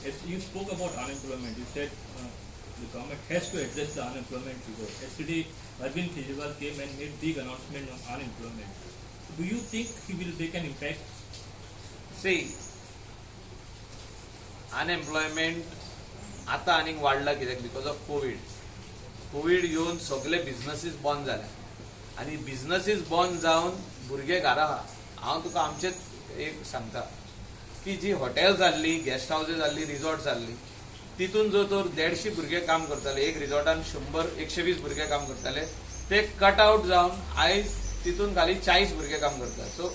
As you spoke about unemployment, you said the government has to address the unemployment figure. Yesterday, Arvind Kejriwal came and made big announcement on unemployment. Do you think he will make an impact? See, unemployment आता आनीक वाडला कित्याक? Because of Covid. Covid येवन सगळे बिझनसीस बंद जाले आनी बिझनसीस बंद जावन भुरगे घरा आहा. हांव तुका आमचेच एक सांगता की जी हॉटेल जाल्ली, गेस्ट हावसेस जाल्ली, रिजॉर्ट जाल्ली, तितून जर तर 150 भुरगे काम करताले, एक रिजॉर्टान 100 120 भुरगे काम करताले, ते कट आउट जावन आयज तितून खाली 40 भुरगे काम करता. सो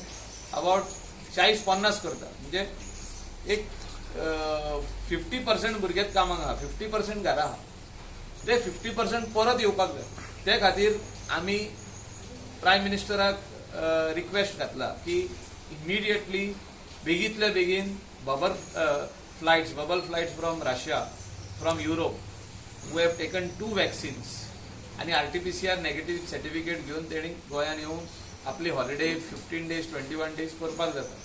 अबाउट 40-50 करता, म्हणजे एक 50% भुरगेच कामाक आहा, 50% घरा आहा. ते 50% परत येवपाक जाय. ते खातीर आमी प्रायम मिनिस्टराक रिक्वेस्ट घातला की इमिडिएटली, बेगीतल्या बेगीन bubble flights from Russia, from Europe, who have taken two vaccines आनी RTPCR negative certificate घेवन तेणी गोंयान येवन आपली हॉलिडे 15 days, 21 days करपाक जाता.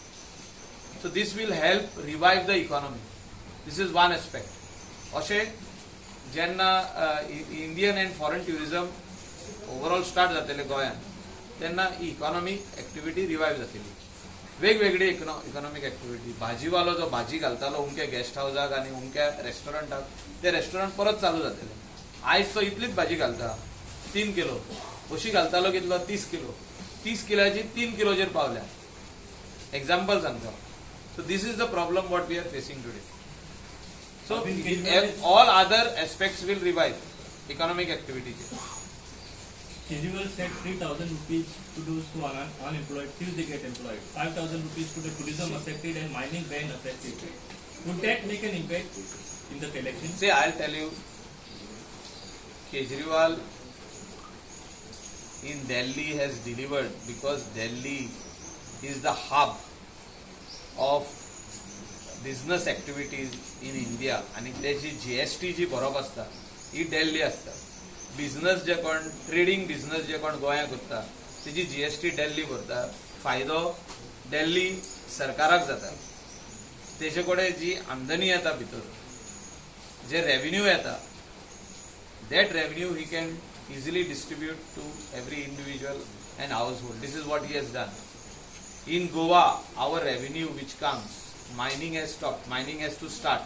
So this will help revive the economy. This is one aspect. अशें जेन्ना Indian and foreign tourism overall start जातले गोंयांत, तेन्ना इकॉनॉमीक एक्टिविटी रिवायव जातली. वेगवेगळी इकॉनॉमीक एक्टिविटी, भाजीवालो जो भाजी घालतालो उमक्या गेस्ट हावजाक आनी उमक्या रेस्टॉरंटाक, ते रेस्टॉरंट परत चालू जातले. आयज तो इतलीच भाजी घालता, 3 किलो. अशी घालतालो कितलो? 30 किलो. 30 किलाची 3 किलोचेर पावल्या. एक्झाम्पल सांगता. So this is the problem what we are facing today. So all other aspects will revive economic ऍक्टिव्हिटीचे. Kejriwal said 3,000 rupees to those who are unemployed till they get employed, 5,000 rupees to the tourism affected and mining ban affected. Would that make an impact in the election? See, I'll tell you, Kejriwal in Delhi has delivered because Delhi is the hub of business activities in India आणि त्याची GST G भरप आसता ही दिल्ली आसता. Business जे कोण, trading business जे कोण गोंयांत करता, तेजी जीएसटी दिल्ली भरता. फायदो दिल्ली सरकाराक जाता. तेजे कडेन जी आमदनी येता भितर, जे रेव्हेन्यू येता, that revenue he can easily distribute to every individual and household. This is what he has done. In Goa, our revenue which comes, mining has stopped, mining has to start.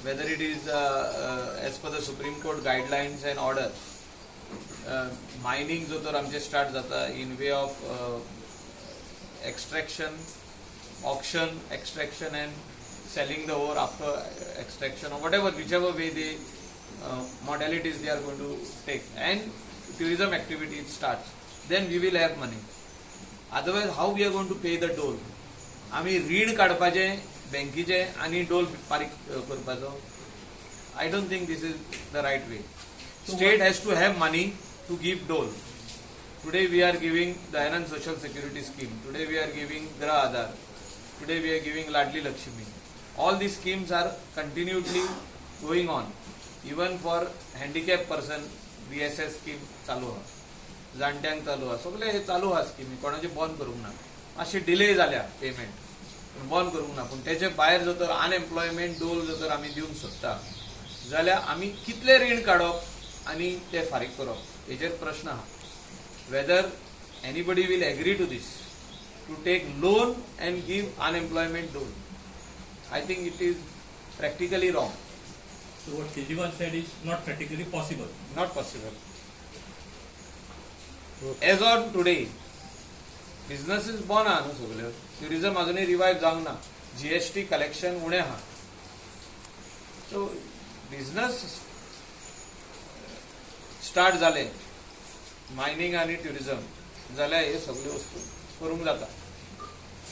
Whether it is as per the Supreme Court guidelines and order, mining जो तर आमचे start जाता in way of extraction, auction, extraction and selling the ore after extraction or whatever, whichever way they modalities they are going to take, and tourism activity starts, then we will have money. Otherwise, how we are going to pay the dole? आमी रीण काडपाचें बँकीचें आनी डोल फारीक करपाचो? I don't think this is the right way. State has to have money to give dole. Today we are giving Dayanand Social Security Scheme. Today we are giving Grah Aadhaar. Today we are giving Ladli Lakshmi. All these schemes are continually going on. Even for handicapped person, VSS scheme चालू आहा, जाणट्यांक चालू आहा, सगळे हे चालू आहा स्किमी. कोणाचे बंद करूंक ना. मातशी डिले जाल्या पेमेंट, पूण बंद करूंक ना. पूण तेचे भायर जर तर अनएम्प्लॉयमेंट डोल जर तर आमी दिवंक सोदता जाल्यार आमी कितले रीण काडप आनी ते फारीक करप हेजेर प्रश्न आहा, whether anybody will agree to this, to take loan and give unemployment dole. I think it is practically wrong. So what Kejriwal said is not practically possible. Not possible. As on today, businesses बंद आहा न्हू सगल्यो, tourism अजुनूय revive जावंक ना, GST collection उणें आहा. So business start जाले, मायनींग आनी ट्युरिझम, जाल्यार हे सगल्यो वस्तू करूंक जाता.